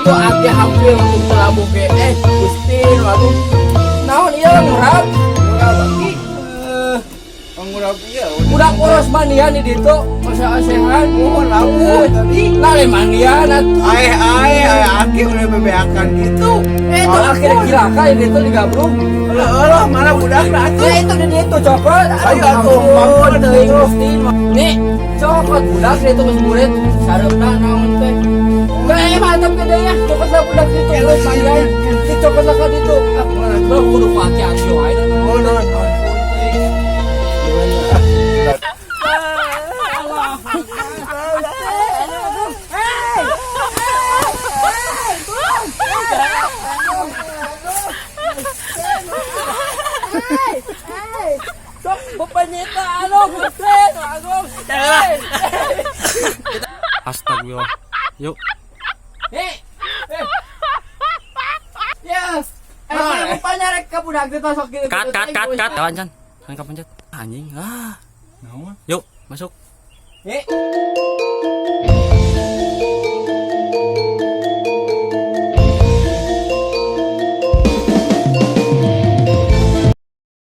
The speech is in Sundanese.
Itu aki hampir teu ge. Eh, Gusti, aduh. Naon ieu ngurap? Ngurap, Aki. Eh, Ngurap ieu. Budak boros mandian di ditu, masa asehan. Mohon labuh tadi. Lah, lain mandian atuh. Ae ae ae, Aki udah bebeakan gitu. Eh, itu akhirnya cilaka di ditu digabruk. Alah alah, mana budak atuh. Ya itu di ditu cokot. Ayo atuh, ampun ampun. Teuing Gusti. Nih, cokot budak di ditu geus burit. Sareupna naon teh. Kayak mantap gede ya, cokot lah budak ditu geus mandian. Dicokot lah ka ditu. Ah, mana kudu ku aki-aki wae da. Oh, no, no. Ampun teuing. Ah. Allah. Hey! Hey! Hey! Sok bapanyita ano, Gusti, agung. Hey! Astagfirullah. Yuk. Hey! Hey! Yes. Eh, rupanya rek ka budak teh sok gitu. Cut, cut, cut, cut. Tahan, Chan. Tahan, kapencet. Anjing. Ah. Naon? Yuk, masuk. Hey.